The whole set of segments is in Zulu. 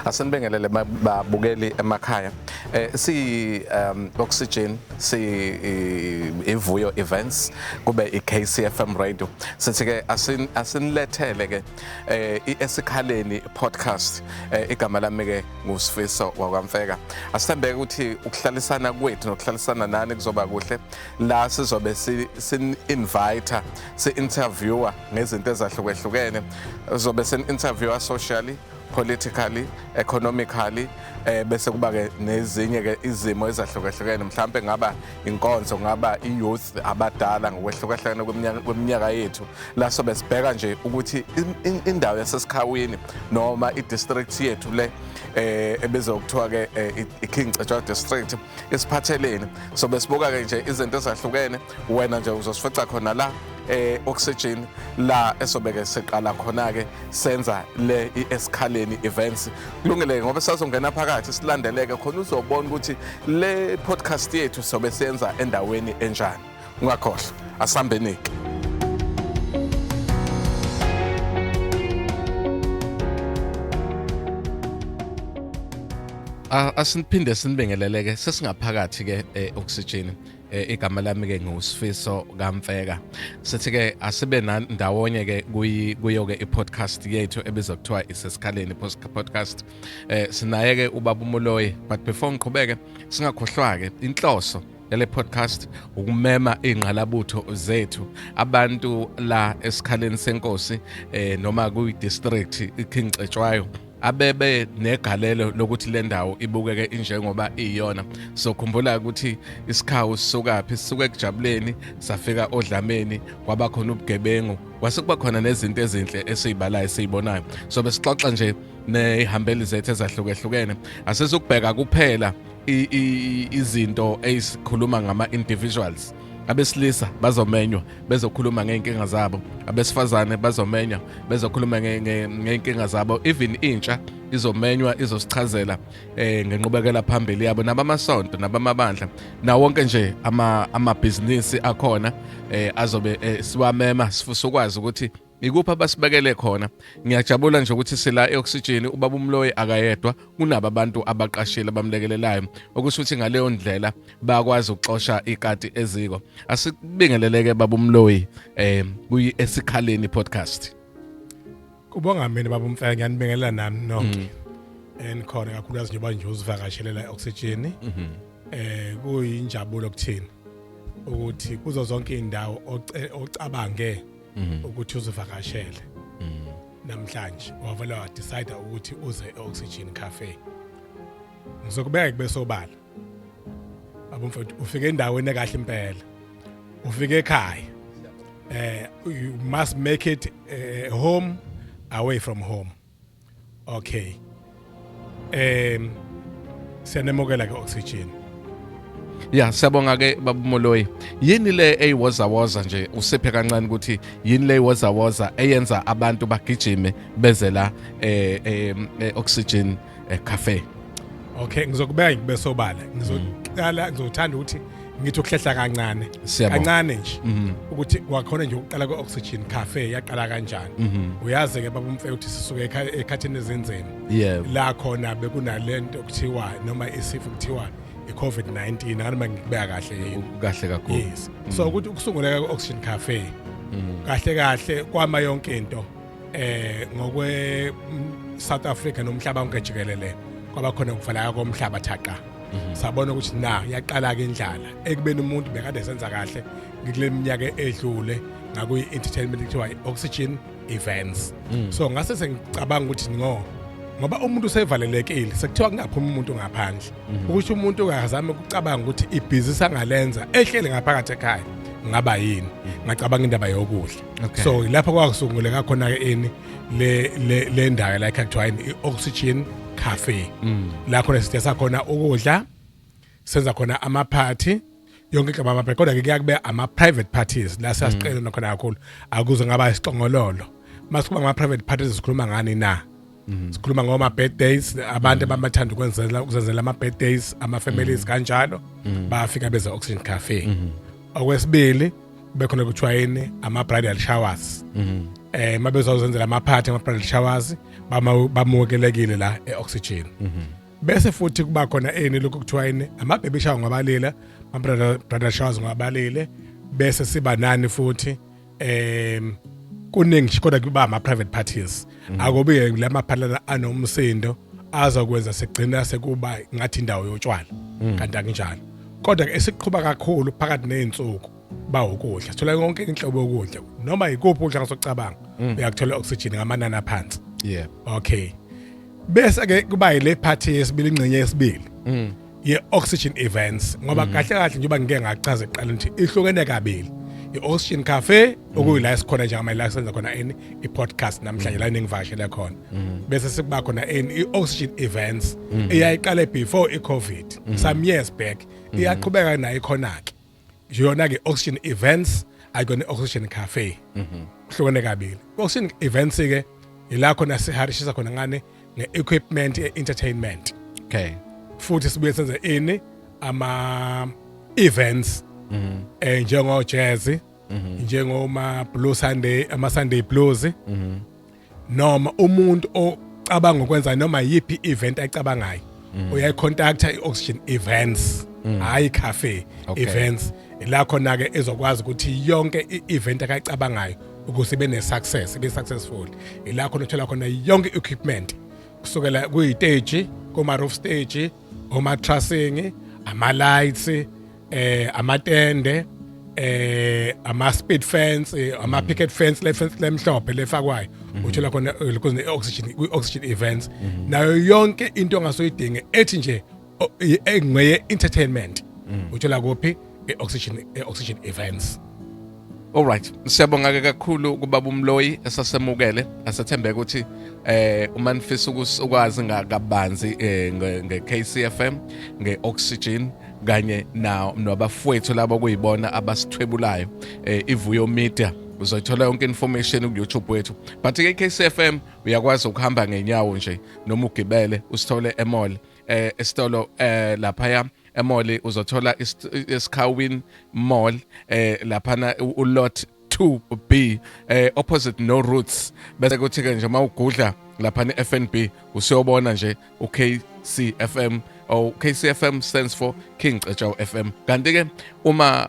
Asenibingelele babukeli emakhaya. Si Oxygen, si iVuyo Events, kube iKCFM Radio. Sithi ke asinilethele ke iEsikhaleni podcast. Igama lami ke nguSifiso wakwaMfeka. Asithembeke ukuthi ukuhlalisana kwethu nokuhlalisana nani kuzoba kuhle. La sizobe sin invite, si interviewer ngezinto ezahlukehlukene. Sizobe sin interviewer socially, politically, economically, bese kuba ke nezinye ke izimo ezahlukahlukene, mhlambe ngaba inkonzo, ngaba i-youth, abadala ngokwehlukahlukana kweminyaka yethu. La sobe sibheka nje ukuthi indawo yaseSikhawini noma i-district yethu le ebizwa kuthiwa ke i-King Cetshwayo District isiphatheleni. So besibuka ke nje izinto ezahlukene. Wena nje uzosifica khona la Oxygen, la esobeke siqala khona ke senza le iEsikhaleni Events. Kulungile ngoba sazongena phakathi silandeleke khona, uzobona ukuthi le podcast yethu sobe senza endaweni enjani. Ungakhohlwa, asihambeni ke. Asiniphinde sinibingeleleke, sesingaphakathi ke e-Oxygen. Igama lami ke nguSifiso kaMfeka. Sithi ke asibe ndawonye ke kuyo ke i-podcast yethu ebizwa kuthiwa isesikhaleni podcast. Sinaye ke ubaba uMoloi, but before ngiqhubeke singakhohlwa ke inhloso yale podcast ukumema ingqalabutho zethu, abantu la esikhaleni senkosi noma kuyi district iKing Cetshwayo, abebe negalelo lokuthi le ndawo ibukeke injengoba iyona. So khumbula ukuthi isikhawu sisukaphi, sisuke ekujabuleni safika odlameni, kwaba khona ubugebengu, kwase kuba khona nezinto ezinhle esiyibalayo esiyibonayo. So besixoxa nje nezihambeli zethu ezahlukehlukene, asizukubheka kuphela izinto ezikhuluma ngama individuals. Abesilisa bazomenywa bezokhuluma ngey'nkinga zabo, abesifazane bazomenywa bezokhuluma ngey'nkinga zabo, even intsha izomenywa izosichazela ngenqubekela phambili yabo, nabamasonto nabamabandla nawo wonke nje amabhizinisi akhona azobe siwamema, sifisa ukwazi ukuthi ikuphi abasibekele khona. Ngiyajabula nje ukuthi sila e-Oxygen, ubaba uMloyi akayedwa, kunabo abantu abaqashile abamlekelelayo, okusho ukuthi ngaleyo ndlela bayakwazi ukuxosha ikati eziko. Asikubingeleleke baba uMloyi kuyi Esikhaleni podcast. Kubonga mina baba uMfeka, ngiyanibingelela nami nonke enikhona, kakhulukazi njengoba nje uzivakashelela e-Oxygen. Kuyinjabulo kuthini ukuthi kuzo zonke indawo ocabange ukuthi uzivakashele namhlanje wavela wa decide ukuthi uze e-Oxygen Cafe. Ngizokubeka kube sobala abomfowethu, ufike endaweni ekahle impela, ufike ekhaya. You must make it home away from home. Okay, siyanemukela ke Oxygen. Ya, siyabonga ke baba Moloi. Yini le eyiwozawoza nje, usiphe kancane ukuthi yini le eyiwozawoza eyenza abantu bagijime beze la Oxygen Cafe? Okay, ngizokubeka ngikube sobala. Ngizoqala, ngizothanda ukuthi ngithi ukuhlehla kancane kancane nje ukuthi kwakhona nje ukuqala kwe-Oxygen Cafe yaqala kanjani. Uyazi ke baba uMfeka ukuthi sisuke ekhathini ezinzima la khona bekunalento kuthiwa noma isifo kuthiwa i-COVID-19, anoma ngikubeka kahle yini? Kahle kakhulu. Yes, so ukuthi ukusunguleka kwe-Oxygen Cafe kahle kahle kwama yonke into ngokwe South Africa nomhlaba wonke jikelele, kwaba khona ukuvaleka komhlaba thaqa. Sabona ukuthi na yaqala ke indlala ekubeni umuntu bekade senza kahle kule minyaka edlule ngakuyi entertainment kuthiwa i-Oxygen Events. So ngase sengicabanga ukuthi ngoba umuntu usevalelekile, sekuthiwa kungaphumi umuntu ngaphandle, ukuthi umuntu ungazami ukucabanga ukuthi ibhizinisi angalenza ehlele ngaphakathi ekhaya ngaba yini. Ngacabanga indaba yokudla. So lapho kwakusunguleka khona ke ini le ndawo la kuthiwa yini, i-Oxygen Cafe, la khona sidayisa khona ukudla, senza khona ama-party yonke inhlobo ama-party, kodwa ke kuyakube ama-private parties la siyasiqela khona kakhulu, akuze ngaba isixongololo. Masikhuluma ngama-private parties sikhuluma ngani na? Sikhuluma ngoma birthdays, abantu abathanda ukwenzela ama birthdays, ama families kanjalo, bayafika beze Oxygen Cafe. Okwesibili kube khona kuthiwa yini, ama bridal showers. Mabezozenzela amaphathi, ama bridal showers, bamukelekile la eOxygen. Bese futhi kuba khona eni lokhu kuthiwa yini, ama baby shower ngabalile, ama bridal showers ngabalile. Bese siba nani futhi? Kuningi kodwa kuba ama private parties. Akubi lama party anomsindo azokwenza sigcina sekuba ngathi indawo yotshwala, kanti akunjalo. Kodwa ke esiqhuba kakhulu phakathi nezinsuku ba ukudla. Thola yonke inhlobo yokudla, noma yikuphi ukudla ngasocabanga, uyakuthola oxygen ngamanani aphansi. Okay, bese ke kuba yile party yesibili, ingxenye yesibili ye Oxygen Events, ngoba kahle kahle njengoba ngike ngachaza ekuqaleni ukuthi ihlukene kabili, i-Oxygen Cafe okuyila esikhona njengamanje, la senza khona ini, i-podcast namhlanje, la ningivakashele khona. Bese sekuba khona ini, i-Oxygen Events eyayiqale before i-COVID some years back, iyaqhubeka nayo ikhona ke yona ke Oxygen Events, ayikona i-Oxygen Cafe. Kuhlukene kabili. Oxygen Events ke ila khona siharishisa khona ngane nge-equipment ye-entertainment. Futhi sibuye senze ini, ama events njengo jazz, njengoma Blue Sunday, ama Sunday Blues, noma umuntu ocabanga ukwenza noma yipi event ayicabangayo, uyayicontacta i-Oxygen Events, hayi cafe. Events la khona ke ezokwazi ukuthi yonke i-event akayicabangayo ukuze ibe ne-success, ibe successful. Ila khona uthola khona yonke i-equipment, kusukela kuyiteji, kuma-roof stage, oma-trussing, ama-lights, amatende, ama speed fence, ama picket fence, le fence lemhlophe lefakwayo, uthola khona ukuze ne-oxygen kwi-Oxygen Events, nayo yonke into ongasoyidinga ethi nje engweye entertainment, uthola kuphi? E-Oxygen Events. Alright, siyabonga ke kakhulu kubaba uMloyi esasemukele. Asethembe ukuthi uma nifisa ukwazi kabanzi nge KCFM, ngeOxygen kanye na nabafowethu labo kuyibona abasithwebulayo, iVuyo Media, uzoyithola yonke information ku YouTube wethu. But ke KCFM uyakwazi ukuhamba ngenyawo nje noma ugibele usithole emall, esitolo laphaya emall. Uzothola eSkhawini Mall, laphana ulot 2B, opposite no Roots. Bese kuthi ke nje mawugudla lapha ne-FNB usuyobona nje uKCFM, or KCFM stands for King Cetshwayo FM. Kanti ke uma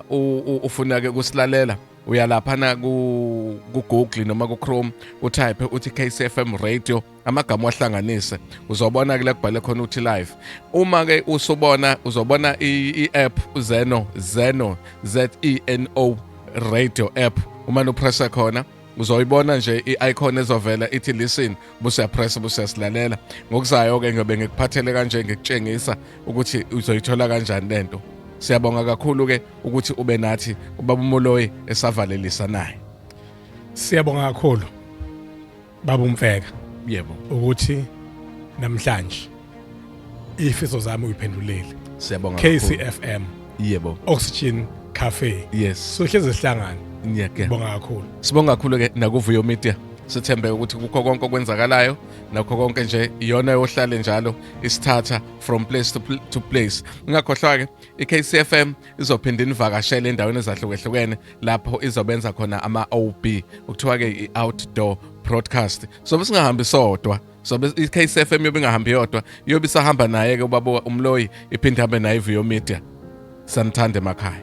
ufuna ke kusilalela, uya laphana ku Google noma ku Chrome, utype uthi KCFM radio, amagama wahlanganise, uzobona ke la kubhale khona uthi live. Uma ke usubona, uzobona i-app Zeno, Zeno, Z E N O radio app. Uma upressa khona uzoyibona nje i-icon ezovela ithi listen, bese uyapressa, bese uyasilalela. Ngokuzayo ke ngiyobe ngikuphathele kanje, ngikutshengisa ukuthi uzoyithola kanjani lento. Siyabonga kakhulu ke ukuthi ube nathi. Ubaba uMoloyi esavalelisa naye. Siyabonga kakhulu, baba uMfeka, ukuthi namhlanje ifiso zami uyiphendulile. Siyabonga kakhulu. KCFM, Oxygen Cafe, sohleze sihlangana. Ngiyake. Bonga kakhulu. Sibonga kakhulu ke nakuVuyo Media. Sithembe ukuthi kukho konke okwenzakalayo nakho konke nje, iyona yohlale njalo isithatha from place to place. Ungakhohlwa ke, iKCFM izophinda inivakashele endaweni ezahlukehlukene lapho izobenza khona ama-OB, okuthiwa ke i-outdoor broadcast. Sobe singahambi sodwa, sobe iKCFM yobe ingahambi yodwa, iyobe isahamba naye ke ubaba uMloyi, iphinde hambe naye iVuyo Media. Sanithanda emakhaya.